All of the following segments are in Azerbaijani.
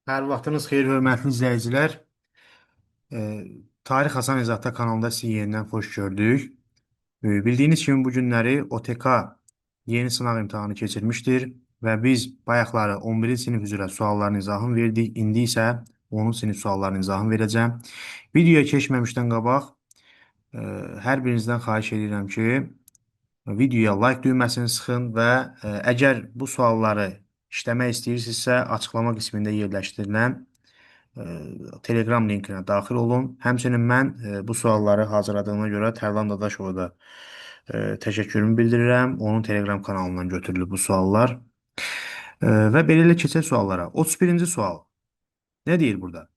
Hər vaxtınız xeyir, hörmətli izləyicilər. Ee, Tarix Hasan İzahda kanalında sizi yenidən xoş gördük. Bildiyiniz kimi bu günləri OTK yeni sınaq imtahanı keçirmişdir və biz bayaqları 11-ci sinif üzrə sualların izahını verdik. İndi isə 10-cu sinif suallarının izahını verəcəm. Videoya keçməmişdən qabaq hər birinizdən xahiş edirəm ki, videoya like düyməsini sıxın və əgər bu sualları işləmək istəyirsinizsə, açıqlama qismində yerləşdirilən Telegram linkinə daxil olun. Həmçinin mən bu sualları hazırladığıma görə Tərlan Dadaşova da təşəkkürümü bildirirəm. Onun Telegram kanalından götürülüb bu suallar. Və beləliklə keçək suallara. 31-ci sual. Nə deyir burada?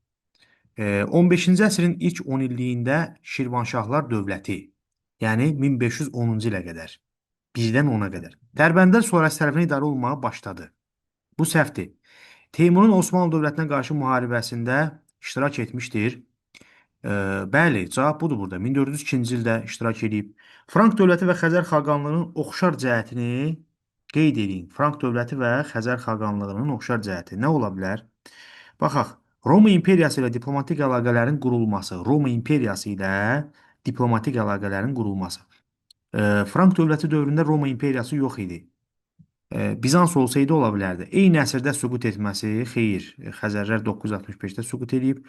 15-ci əsrin ilk 10 illiyində Şirvanşahlar dövləti, yəni 1510-cu ilə qədər, 1-dən 10-a qədər, Dərbəndlər sonrası tərəfindən idarə olunmağa başladı. Bu səhvdir. Teymurun Osmanlı dövlətinə qarşı müharibəsində iştirak etmişdir. Bəli, cavab budur burada. 1402-ci ildə iştirak edib. Frank dövləti və Xəzər xaqanlığının oxşar cəhətini qeyd edin. Frank dövləti və Xəzər xaqanlığının oxşar cəhəti nə ola bilər? Baxaq. Roma imperiyası ilə diplomatik əlaqələrin qurulması. Roma imperiyası ilə diplomatik əlaqələrin qurulması. Frank dövləti dövründə Roma imperiyası yox idi. Bizans olsaydı ola bilərdi. Eyni əsrdə süqut etməsi, xeyr, Xəzərlər 965-də süqut edib.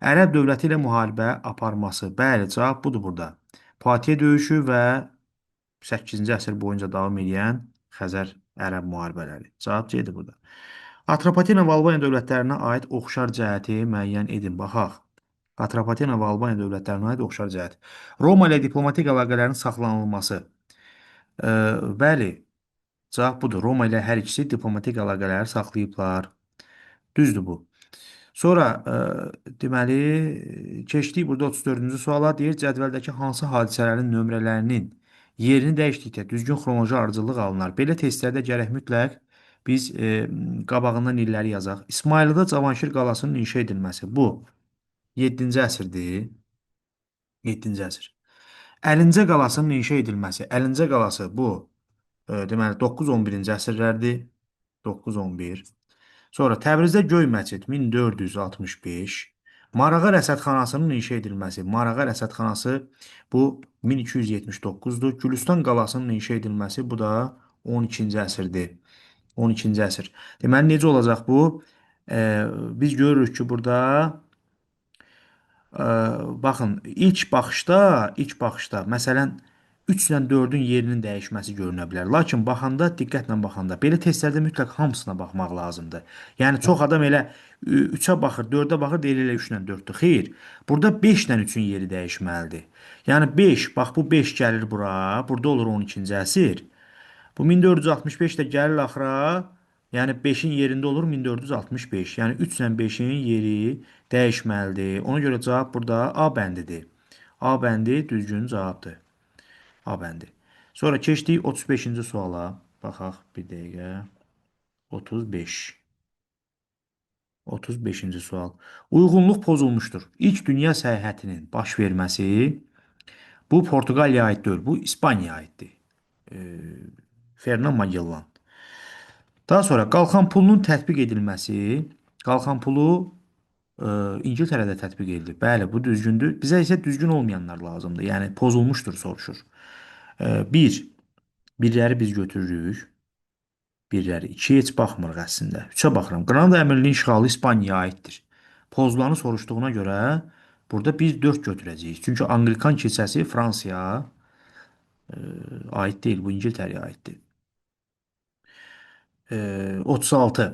Ərəb dövləti ilə müharibə aparması. Bəli, cavab budur burada. Puatiye döyüşü və 8-ci əsr boyunca davam edən Xəzər-Ərəb müharibələri. Cavab C-dir burada. Atropatena və Albaniya dövlətlərinə aid oxşar cəhəti müəyyən edin. Baxaq. Atropatena və Albaniya dövlətlərinə aid oxşar cəhət. Roma ilə diplomatik əlaqələrin saxlanılması. Bəli, cavab budur. Roma ilə hər ikisi diplomatik əlaqələri saxlayıblar. Düzdür bu. Sonra deməli keçdik burada 34-cü suala. Deyir cədvəldəki hansı hadisələrin nömrələrinin yerini dəyişdikdə düzgün xronoloji ardıcıllıq alınar. Belə testlərdə gərək mütləq biz qabağından illəri yazaq. İsmayıllıda Cavanşir qalasının inşa edilməsi. Bu 7-ci əsrdir. 7-ci əsr. Əlincə qalasının inşa edilməsi. Əlincə qalası bu deməli 9-11-ci əsrlərdir. 9-11. Sonra Təbrizdə Göy məscid 1465. Marağa rəsədxanasının inşa edilməsi. Marağa rəsədxanası bu 1279-dur. Gülüstan qalasının inşa edilməsi bu da 12-ci əsrdir. 12-ci əsr. Deməli necə olacaq bu? Biz görürük ki, burada baxın ilk baxışda məsələn 3 ilə 4-ün yerinin dəyişməsi görünə bilər. Lakin baxanda, diqqətlə baxanda belə testlərdə mütləq hamısına baxmaq lazımdır. Yəni çox adam elə 3-ə baxır, 4-ə baxır, deyir elə 3 ilə 4-dür. Xeyr. Burada 5 ilə 3-ün yeri dəyişməlidir. Yəni 5, bax bu 5 gəlir bura, burada olur 12-ci əsr. Bu 1465 də gəlir axıra, yəni 5-in yerində olur 1465. Yəni 3 ilə 5-in yeri dəyişməlidir. Ona görə cavab burada A bəndidir. A bəndi düzgün cavabdır. A bəndi. Sonra keçdik 35-ci suala. Baxaq bir dəqiqə. 35. 35-ci sual. Uyğunluq pozulmuşdur. İlk dünya səyahətinin baş verməsi bu Portuqaliyaya aid deyil, bu İspaniyaya aiddir. Fernand Magellan. Daha sonra qalxan pulunun tətbiq edilməsi, qalxan pulu İngiltərədə tətbiq edilib. Bəli, bu düzgündür. Bizə isə düzgün olmayanlar lazımdır. Yəni pozulmuşdur soruşur. Bir, birləri biz götürürük. Birləri. İkiyə heç baxmırıq əslində. Üçə baxıram. Qranada Əmirliyinin işğalı İspaniyaya aiddir. Pozulanı soruşduğuna görə burada biz 4 götürəcəyik. Çünki Anglikan kilsəsi Fransaya aid deyil. Bu İngiltərəyə aiddir. 36.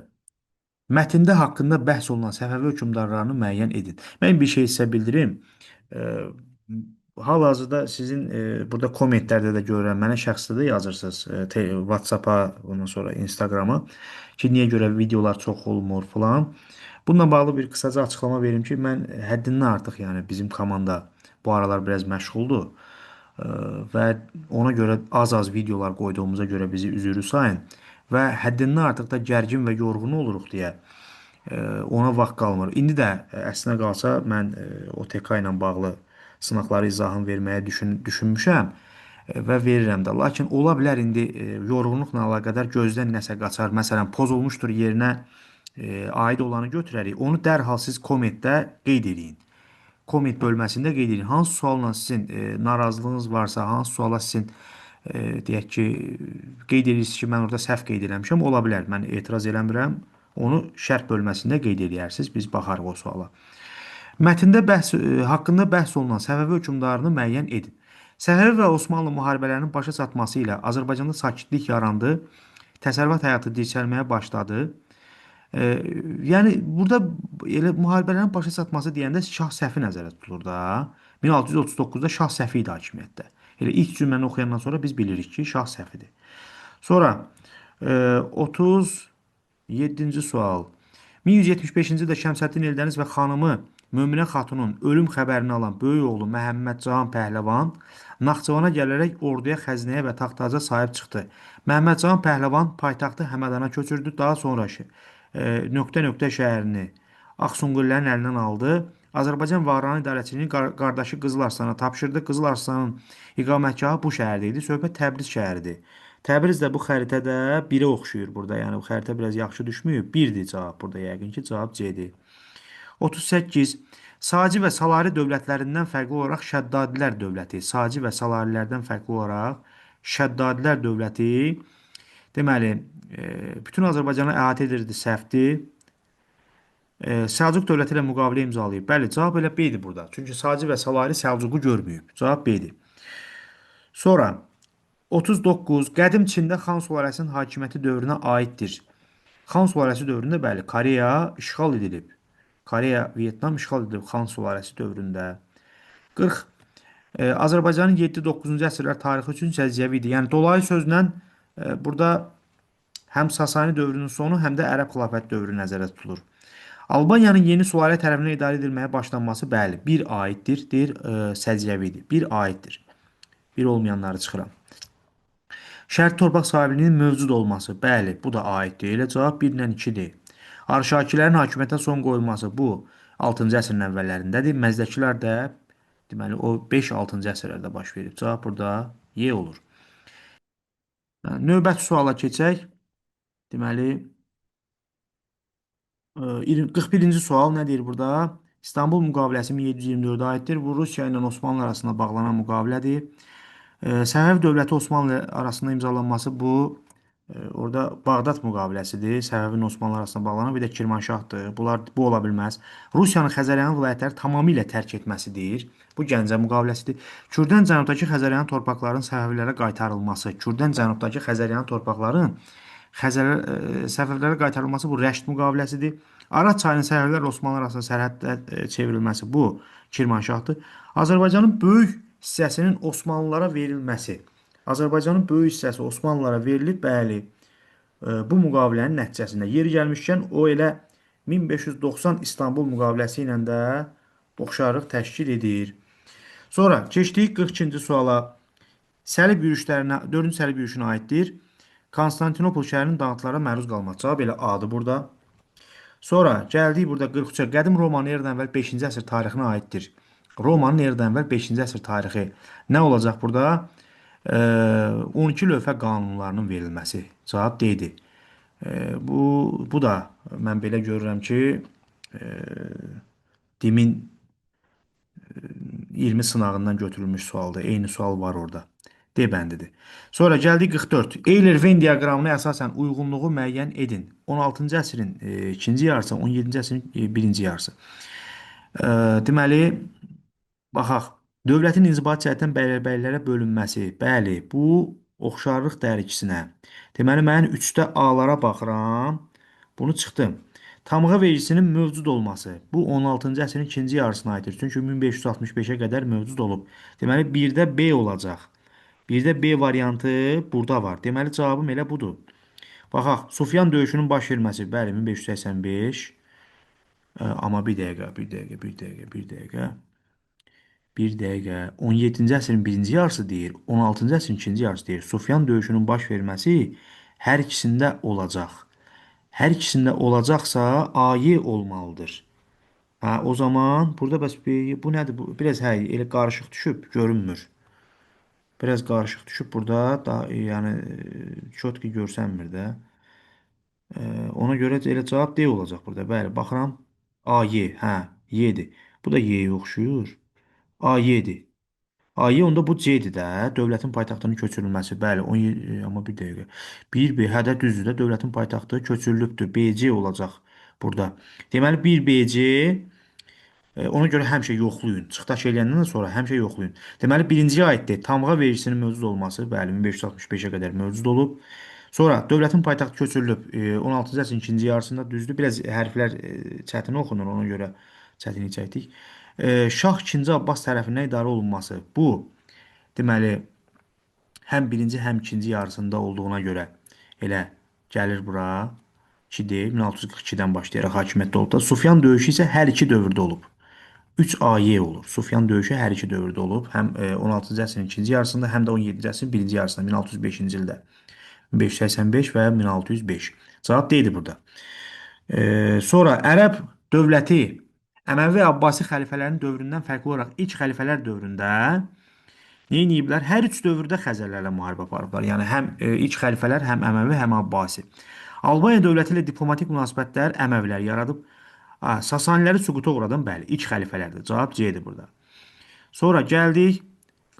Mətndə haqqında bəhs olunan Səfəvi hökmdarlarını müəyyən edin. Mən bir şey sizə bildirim. Hal-hazırda sizin burada kommentlərdə də görürəm, mənə şəxsdə də yazırsınız, WhatsApp-a, ondan sonra Instagrama ki, niyə görə videolar çox olmur filan. Bununla bağlı bir qısaca açıqlama verim ki, mən həddindən artıq, yəni bizim komanda bu aralar biraz məşğuldur. Və ona görə az-az videolar qoyduğumuza görə bizi üzürlü sayın və həddindən artıq da gərgin və yorğun oluruq deyə ona vaxt qalmır. İndi də əslinə qalsa mən OTK ilə bağlı sınaqları izahını verməyə düşünmüşəm və verirəm də. Lakin ola bilər indi yorğunluqla əlaqədar gözdən nəsə qaçar. Məsələn, pozulmuşdur yerinə aid olanı götürərik. Onu dərhal siz kommentdə qeyd eləyin. Komment bölməsində qeyd edin. Hansı sualla sizin narazılığınız varsa, hansı suala sizin deyək ki, qeyd edirsiniz ki, mən orada səhv qeyd eləmişəm, ola bilər. Mən etiraz eləmirəm. Onu şərh bölməsində qeyd eləyərsiniz. Biz baxarıq o suala. Mətndə haqqında bəhs olunan Səfəvi hökmdarını müəyyən edin. Səfəvi və Osmanlı müharibələrinin başa çatması ilə Azərbaycanda sakitlik yarandı. Təsərrüfat həyatı dirçəlməyə başladı. Yəni burada elə müharibələrin başa çatması deyəndə Şah Səfi nəzərdə tutulur da. 1639-da Şah Səfi idi hakimiyyətdə. Elə ilk cümləni oxuyandan sonra biz bilirik ki, Şah Səfidir. Sonra 37-ci sual. 1175-ci ildə Şəmsəddin Eldəniz və xanımı Möminə Xatunun ölüm xəbərini alan böyük oğlu Məhəmməd Cahan Pəhləvan Naxçıvana gələrək orduya, xəzinəyə və taxt-taca sahib çıxdı. Məhəmməd Cahan Pəhləvan paytaxtı Həmədana köçürdü. Daha sonra nöqtə-nöqtə şəhərini Ağsunqullərin əlindən aldı. Azərbaycan və Arran idarəçiliyini qardaşı Qızıl Arslana tapşırdı. Qızıl Arslanın iqamətgahı bu şəhərdə idi. Söhbət Təbriz şəhəridir. Təbriz də bu xəritədə 1-ə oxşuyur burada. Yəni bu xəritə biraz yaxşı düşməyib. 1-dir cavab burada yəqin ki, cavab C-dir. 38. Saci və Salari dövlətlərindən fərqli olaraq Şəddadilər dövləti. Saci və Salarilərdən fərqli olaraq Şəddadilər dövləti deməli, bütün Azərbaycanı əhatə edirdi, səhvdir. Səlcuq dövləti ilə müqavilə imzalayıb. Bəli, cavab elə B-dir burada. Çünki Saci və Salari Səlcuqu görməyib. Cavab B-dir. Sonra 39. Qədim Çində Xan sülaləsinin hakimiyyəti dövrünə aiddir. Xan sülaləsi dövründə bəli, Koreya işğal edilib. Koreya, Vyetnam işğal edilib Xan sülaləsi dövründə. 40. Azərbaycanın 7-9-cu əsrlər tarixi üçün səciyyəvi idi. Yəni dolayı sözlə burada həm Sasani dövrünün sonu, həm də Ərəb xilafət dövrü nəzərdə tutulur. Albaniyanın yeni sülalə tərəfindən idarə edilməyə başlanması, bəli, bir aiddir, deyir, səciyyəvidir. Bir aiddir. Bir olmayanları çıxıram. Şərti torpaq sahibliyinin mövcud olması, bəli, bu da aiddir. Elə cavab 1 ilə 2-dir. Arşakilərin hakimiyyətə son qoyulması bu 6-cı əsrin əvvəllərindədir. Məzdəkilər də deməli o 5-6-cı əsrlərdə baş verib. Cavab burada Y olur. Növbəti suala keçək. Deməli 41-ci sual nə deyir burada? İstanbul müqaviləsi 1724-ə aiddir. Bu Rusiya ilə Osmanlı arasında bağlanan müqavilədir. Səfəvi dövləti Osmanlı arasında imzalanması bu orada Bağdad müqaviləsidir. Səfəvin Osmanlı arasında bağlanan bir də Kirmanşahdır. Bunlar bu ola bilməz. Rusiyanın Xəzəryanı vilayətləri tamamilə tərk etməsi deyir. Bu Gəncə müqaviləsidir. Kürdən cənubdakı Xəzəryanı torpaqların Səfəvilərə qaytarılması. Kürdən cənubdakı Xəzəryanı torpaqların Səfəvilərə qaytarılması bu Rəşd müqaviləsidir. Araz çayının Səfəvilər Osmanlı arasında sərhəddə çevrilməsi bu Kirmanşahdır. Azərbaycanın böyük hissəsinin Osmanlılara verilməsi. Azərbaycanın böyük hissəsi Osmanlılara verilib, bəli. Bu müqavilənin nəticəsində yeri gəlmişkən o elə 1590 İstanbul müqaviləsi ilə də oxşarlıq təşkil edir. Sonra keçdik 42-ci suala. Səlib yürüşlərinə, 4-cü səlib yürüşünə aiddir. Konstantinopol şəhərinin dağıntılara məruz qalması. Cavab elə A-dır burada. Sonra gəldik burada 43-ə. Qədim Romanın eradan əvvəl 5-ci əsr tarixinə aiddir. Romanın eradan əvvəl 5-ci əsr tarixi nə olacaq burada? 12 lövhə qanunlarının verilməsi. Cavab D-dir. Bu da mən belə görürəm ki, DİM-in 20 sınağından götürülmüş sualdır. Eyni sual var orada. D bəndidir. Sonra gəldik 44. Euler-Venn diaqramına əsasən uyğunluğu müəyyən edin. 16-cı əsrin ikinci yarısı, 17-ci əsrin birinci yarısı. Deməli, baxaq. Dövlətin inzibati cəhətdən bəylərə bölünməsi. Bəli, bu oxşarlıq dər ikisinə. Deməli, mən 3-də A-lara baxıram. Bunu çıxdım. Tamğa vergisinin mövcud olması. Bu 16-cı əsrin ikinci yarısına aiddir. Çünki 1565-ə qədər mövcud olub. Deməli, 1-də B olacaq. 1-də B variantı burada var. Deməli, cavabım elə budur. Baxaq, Sufyan döyüşünün baş verməsi. Bəli, 1585. Amma bir dəqiqə, bir dəqiqə, bir dəqiqə, bir dəqiqə. Bir dəqiqə. 17-ci əsrin birinci yarısı deyir, 16-cı əsrin ikinci yarısı deyir. Sufyan döyüşünün baş verməsi hər ikisində olacaq. Hər ikisində olacaqsa AY olmalıdır. Hə, o zaman burada bəs bu nədir? Bu biraz hə, elə qarışıq düşüb, görünmür. Biraz qarışıq düşüb burada, da, yəni çotki görsənmir də. Ona görə elə cavab D olacaq burada. Bəli, baxıram. A, Y. Hə, Y-dir. Bu da Y-ye oxşuyur. A, Y-dir. A, Y onda bu C-dir də. Dövlətin paytaxtının köçürülməsi. Bəli, 17, amma bir dəqiqə. 1B, hə də düzdür də. Dövlətin paytaxtı köçürülübdür. BC olacaq burada. Deməli, 1BC. Ona görə həmişə yoxlayın. Çıxdaş eləyəndən sonra həmişə yoxlayın. Deməli, birinciyə aiddir. Tamğa vergisinin mövcud olması, bəli, 1565-ə qədər mövcud olub. Sonra dövlətin paytaxtı köçürülüb 16-cı əsrin ikinci yarısında, düzdür. Biraz hərflər çətin oxunur, ona görə çətinlik çəkdik. Şah 2-ci Abbas tərəfindən idarə olunması. Bu, deməli, həm birinci, həm ikinci yarısında olduğuna görə elə gəlir bura. 2D, 1642-dən başlayaraq hakimiyyətdə olub da. Sufyan döyüşü isə hər iki dövrdə olub. 3AY olur. Sufyan döyüşü hər iki dövrdə olub. Həm 16-cı əsrin ikinci yarısında, həm də 17-ci əsrin birinci yarısında, 1605-ci ildə. 1585 və 1605. Cavab D-dir burada. Sonra Ərəb dövləti Əməvi və Abbasi xəlifələrinin dövründən fərqli olaraq ilk xəlifələr dövründə nə ediblər? Hər üç dövrdə Xəzərlərlə müharibə aparıblar. Yəni həm ilk xəlifələr, həm Əməvi, həm Abbasi. Albaniya dövləti ilə diplomatik münasibətlər Əməvilər yaradıb. Sasaniləri süquta uğradan, bəli, ilk xəlifələrdir. Cavab C-dir burada. Sonra gəldik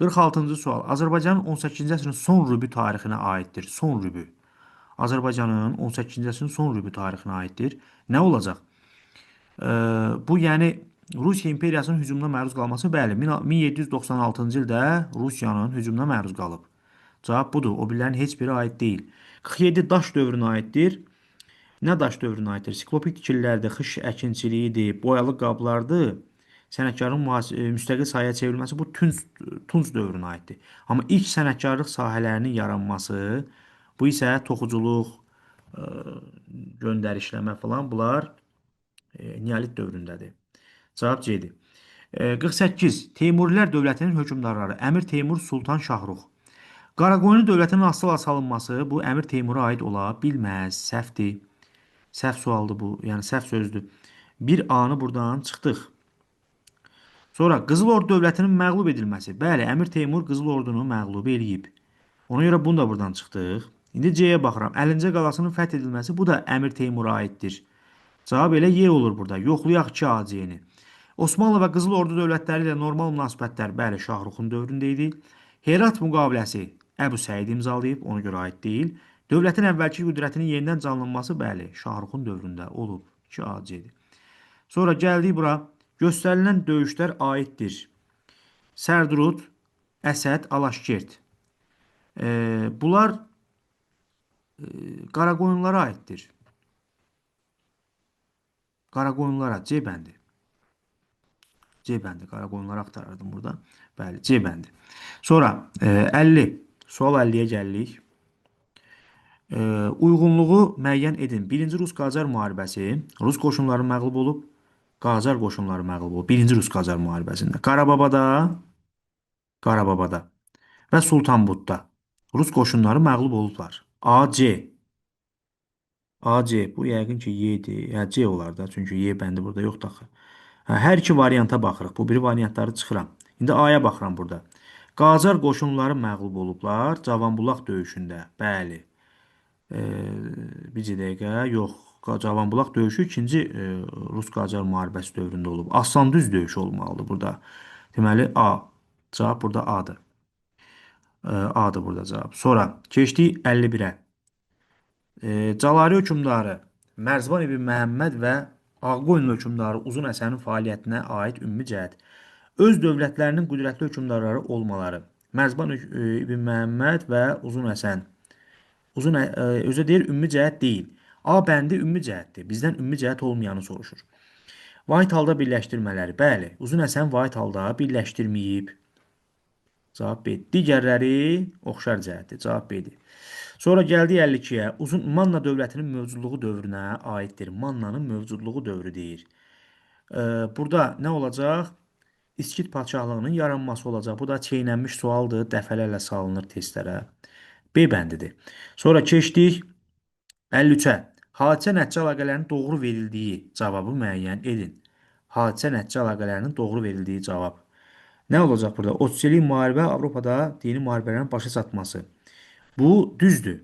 46-cı sual. Azərbaycanın 18-ci əsrin son rübü tarixinə aiddir. Son rübü. Azərbaycanın 18-ci əsrin son rübü tarixinə aiddir. Nə olacaq? Bu, yəni Rusiya imperiyasının hücumuna məruz qalması, bəli, 1796-cı ildə Rusiyanın hücumuna məruz qalıb. Cavab budur. O birilərin heç biri aid deyil. 47 daş dövrünə aiddir. Nə daş dövrünə aiddir? Siklopik tikililərdir, xış əkinçiliyidir, boyalı qablardır. Sənətkarın müstəqil sahəyə çevrilməsi bu Tunc dövrünə aiddir. Amma ilk sənətkarlıq sahələrinin yaranması, bu isə toxuculuq, göndərişləmə falan bunlar Neolit dövründədir. Cavab C-dir. 48. Teymurilər dövlətinin hökmdarları Əmir Teymur, Sultan Şahrux. Qaraqoyunlu dövlətinin asılı salınması bu Əmir Teymura aid ola bilməz. Səhvdir. Səhv sualdır bu. Yəni səhv sözdür. Bir A-nı buradan çıxdıq. Sonra Qızıl Ordu dövlətinin məğlub edilməsi. Bəli, Əmir Teymur Qızıl Ordunu məğlub eləyib. Ona görə bunu da buradan çıxdıq. İndi C-yə baxıram. Əlincə qalasının fəth edilməsi bu da Əmir Teymura aiddir. Cavab elə Y olur burada. Yoxlayaq 2AC-ni. Osmanlı və Qızıl Ordu dövlətləri ilə normal münasibətlər, bəli, Şahruxun dövründə idi. Herat müqaviləsi Əbu Səid imzalayıb, ona görə aid deyil. Dövlətin əvvəlki qüdrətinin yenidən canlanması, bəli, Şahruxun dövründə olub. 2AC-dir. Sonra gəldik bura. Göstərilən döyüşlər aiddir. Sərdurud, Əsəd, Alaşkert. Bunlar Qaraqoyunlara aiddir. Qaraqoyunlara C bəndi. C bəndi. Qaraqoyunlara axtarardım burada. Bəli, C bəndi. Sonra 50. Sual 50-yə gəldik. Uyğunluğu müəyyən edin. Birinci Rus-Qacar müharibəsi. Rus qoşunları məğlub olub. Qacar qoşunları məğlub olub. Birinci Rus-Qacar müharibəsində. Qarababada və Sultanbudda Rus qoşunları məğlub olublar. A, C. A, C. Bu yəqin ki Y-dir. Hə, C olar da. Çünki Y bəndi burada yoxdur axı. Hə, hər iki varianta baxırıq. Bu biri variantları çıxıram. İndi A-ya baxıram burada. Qacar qoşunları məğlub olublar Cavanbulaq döyüşündə. Bəli. Bir dəqiqə. Yox. Cavanbulaq döyüşü ikinci Rus-Qacar müharibəsi dövründə olub. Aslandüz döyüşü olmalıdır burada. Deməli A. Cavab burada A-dır. A-dır burada cavab. Sonra keçdik 51-ə. Cəlali hökmdarı Mərzban ibn Məhəmməd və Ağqoyunlu hökmdarı Uzun Həsənin fəaliyyətinə aid ümumi cəhət. Öz dövlətlərinin qüdrətli hökmdarları olmaları. Mərzban ibn Məhəmməd və Uzun Həsən. Özə deyir ümumi cəhət deyil. A bəndi ümumi cəhətdir. Bizdən ümumi cəhət olmayanı soruşur. Vahid halda birləşdirmələri. Bəli, Uzun Həsən vahid halda birləşdirməyib. Cavab B. Digərləri oxşar cəhətdir. Cavab B-dir. Sonra gəldik 52-yə. Uzun Manna dövlətinin mövcudluğu dövrünə aiddir. Mannanın mövcudluğu dövrü deyir. Burada nə olacaq? İskit padşahlığının yaranması olacaq. Bu da çeynənmiş sualdır. Dəfələrlə salınır testlərə. B bəndidir. Sonra keçdik 53-ə. Hadisə nəticə əlaqələrinin doğru verildiyi cavabı müəyyən edin. Hadisə nəticə əlaqələrinin doğru verildiyi cavab. Nə olacaq burada? 30 illik müharibə Avropada dini müharibələrin başa çatması. Bu düzdür.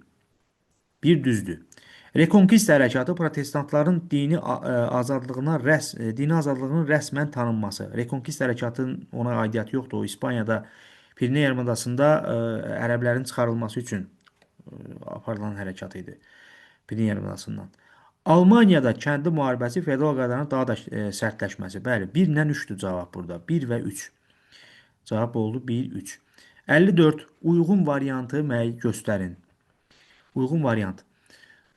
Bir düzdür. Rekonkista hərəkatı protestantların dini azadlığına dini azadlığının rəsmən tanınması. Rekonkista hərəkatının ona aidiyyəti yoxdur. O İspaniyada Piriney yarımadasında ərəblərin çıxarılması üçün aparılan hərəkat idi. Piriney yarımadasından. Almaniyada kəndli müharibəsi feodal qaydaların daha da sərtləşməsi. Bəli, 1 ilə 3-dür cavab burada. 1 və 3. Cavab oldu 1, 3. 54. Uyğun variantı müəyyən göstərin. Uyğun variant.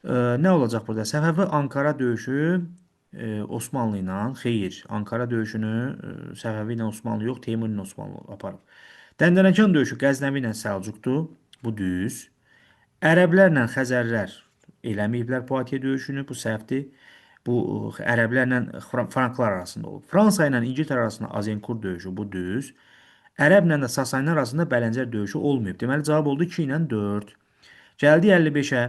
Nə olacaq burada? Səfəvi Ankara döyüşü Osmanlı ilə, xeyr, Ankara döyüşünü Səfəvi ilə Osmanlı yox, Teymur ilə Osmanlı aparıb. Dəndənəkan döyüşü Qəznəvi ilə Səlcuqdur. Bu düz. Ərəblərlə Xəzərlər eləməyiblər Puatiye döyüşünü. Bu səhvdir. Bu ərəblərlə Franklar arasında olub. Fransa ilə İngiltərə arasında Azenkur döyüşü, bu düz. Ərəblə də Sasanilər arasında Bələncər döyüşü olmayıb. Deməli cavab oldu 2 ilə 4. Gəldik 55-ə.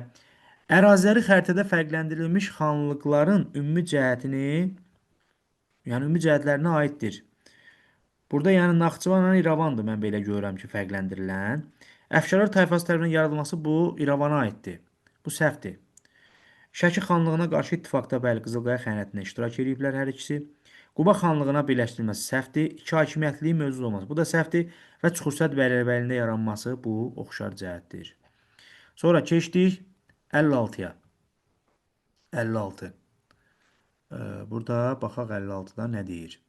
Əraziləri xəritədə fərqləndirilmiş xanlıqların ümumi cəhətini, yəni ümumi cəhətlərinə aiddir. Burada yəni Naxçıvanla İrəvandır, mən belə görürəm ki, fərqləndirilən. Əfşarlar tayfası tərəfindən yaradılması bu İrəvana aiddir. Bu səhvdir. Şəki xanlığına qarşı ittifaqda bəli Qızılqaya xəyanətində iştirak ediblər hər ikisi. Quba xanlığına birləşdirilməsi səhvdir. İki hakimiyyətliliyin mövcud olması bu da səhvdir və Çuxursəd bəylərbəyində yaranması bu oxşar cəhətdir. Sonra keçdik 56-ya. 56. Burada baxaq 56-da nə deyir?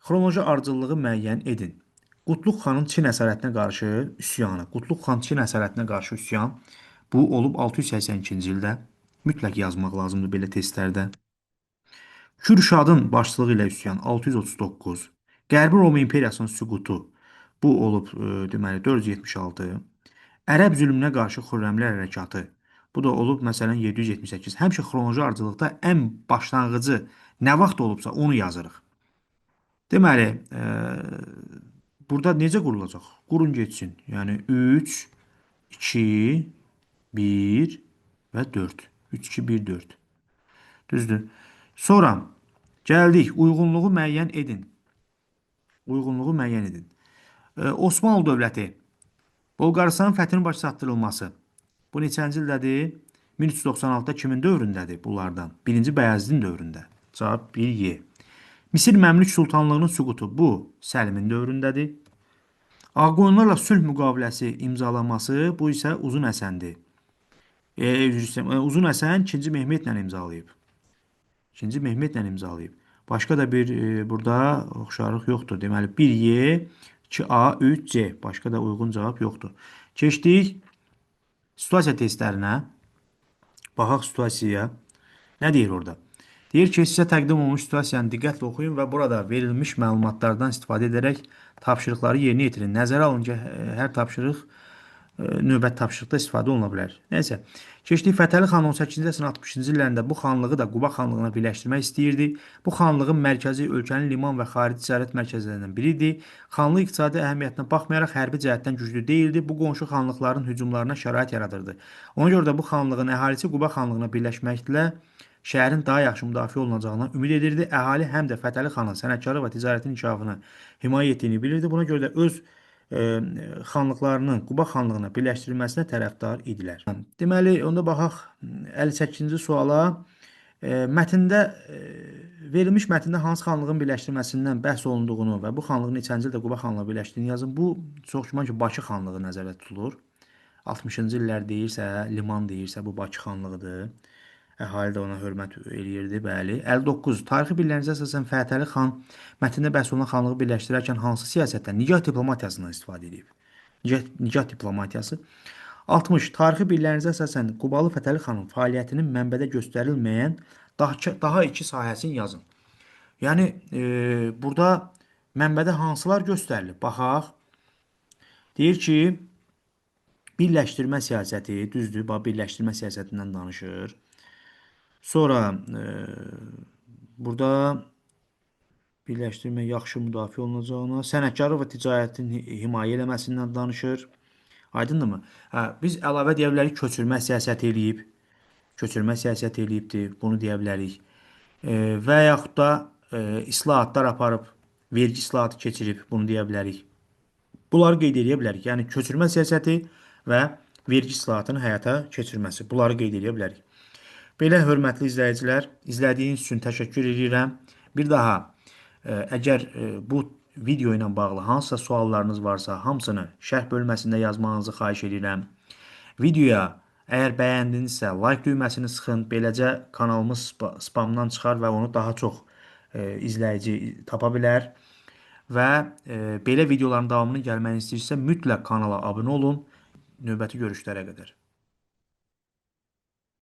Xronoloji ardıcıllığı müəyyən edin. Qutluq xanın Çin əsarətinə qarşı üsyanı. Qutluq xan Çin əsarətinə qarşı üsyan. Bu olub 682-ci ildə. Mütləq yazmaq lazımdır belə testlərdə. Kürşadın başçılığı ilə üsyan 639. Qərbi Roma imperiyasının süqutu. Bu olub deməli 476. Ərəb zülmünə qarşı Xürrəmlər hərəkatı. Bu da olub məsələn 778. Həmişə xronoloji ardıcıllıqda ən başlanğıcı nə vaxt olubsa onu yazırıq. Deməli, burada necə qurulacaq? Qurun getsin. Yəni 3, 2, 1 və 4. 3, 2, 1, 4. Düzdür. Sonra gəldik. Uyğunluğu müəyyən edin. Uyğunluğu müəyyən edin. Osmanlı dövləti Bolqarıstanın fəthinin başa çatdırılması. Bu neçənci ildədir? 1396-da kimin dövründədir bunlardan? 1-ci Bəyəzidin dövründə. Cavab 1Y. Misir Məmlük Sultanlığının süqutu bu Səlimin dövründədir. Ağqoyunlarla sülh müqaviləsi imzalaması bu isə Uzun Həsəndir. Uzun Həsən 2-ci Mehmetlə imzalayıb. 2-ci Mehmetlə imzalayıb. Başqa da bir burada oxşarlıq yoxdur. Deməli 1Y, 2A, 3C. Başqa da uyğun cavab yoxdur. Keçdik situasiya testlərinə. Baxaq situasiyaya. Nə deyir orada? Deyir ki, sizə təqdim olunmuş situasiyanı diqqətlə oxuyun və burada verilmiş məlumatlardan istifadə edərək tapşırıqları yerinə yetirin. Nəzərə alın ki, hər tapşırıq növbəti tapşırıqda istifadə oluna bilər. Nəysə, keçdik Fətəli xan 18-ci əsrin 60-cı illərində bu xanlığı da Quba xanlığına birləşdirmək istəyirdi. Bu xanlığın mərkəzi ölkənin liman və xarici ticarət mərkəzlərindən biri idi. Xanlıq iqtisadi əhəmiyyətinə baxmayaraq hərbi cəhətdən güclü deyildi. Bu qonşu xanlıqların hücumlarına şərait yaradırdı. Ona görə də bu xanlığın əhalisi Quba xanlığına birləşməklə şəhərin daha yaxşı müdafiə olunacağına ümid edirdi. Əhali həm də Fətəli xanın sənətkarlıq və ticarətin inkişafını himayə etdiyini bilirdi. Buna görə də öz xanlıqlarının Quba xanlığına birləşdirilməsinə tərəfdar idilər. Deməli, onda baxaq 58-ci suala. Mətndə verilmiş mətndə hansı xanlığın birləşdirilməsindən bəhs olunduğunu və bu xanlığın neçənci ildə Quba xanlığı birləşdiyini yazın. Bu çox güman ki, Bakı xanlığı nəzərdə tutulur. 60-cı illər deyirsə, liman deyirsə, bu Bakı xanlığıdır. Əhali də ona hörmət eləyirdi, bəli. 59. Tarixi biliklərinizə əsasən Fətəli xan mətndə bəhs olunan xanlığı birləşdirərkən hansı siyasətdən, nigah diplomatiyasından istifadə edib? Nigah diplomatiyası. 60. Tarixi biliklərinizə əsasən Qubalı Fətəli xanın fəaliyyətinin mənbədə göstərilməyən daha iki sahəsini yazın. Yəni, burada mənbədə hansılar göstərilib? Baxaq. Deyir ki, birləşdirmə siyasəti, düzdür, bax, birləşdirmə siyasətindən danışır. Sonra burada birləşdirmə yaxşı müdafiə olunacağına, sənətkarlıq və ticarətin himayə eləməsindən danışır. Aydındırmı? Hə, biz əlavə deyə bilərik köçürmə siyasəti eləyib. Köçürmə siyasəti eləyibdir, bunu deyə bilərik. Və yaxud da islahatlar aparıb, vergi islahatı keçirib, bunu deyə bilərik. Bunları qeyd edə bilərik. Yəni köçürmə siyasəti və vergi islahatının həyata keçirməsi. Bunları qeyd edə bilərik. Belə hörmətli izləyicilər, izlədiyiniz üçün təşəkkür edirəm. Bir daha əgər bu video ilə bağlı hansısa suallarınız varsa, hamısını şərh bölməsində yazmağınızı xahiş edirəm. Videoya əgər bəyəndinizsə, like düyməsini sıxın. Beləcə kanalımız spamdan çıxar və onu daha çox izləyici tapa bilər. Və belə videoların davamının gəlməyini istəyirsə, mütləq kanala abunə olun. Növbəti görüşlərə qədər.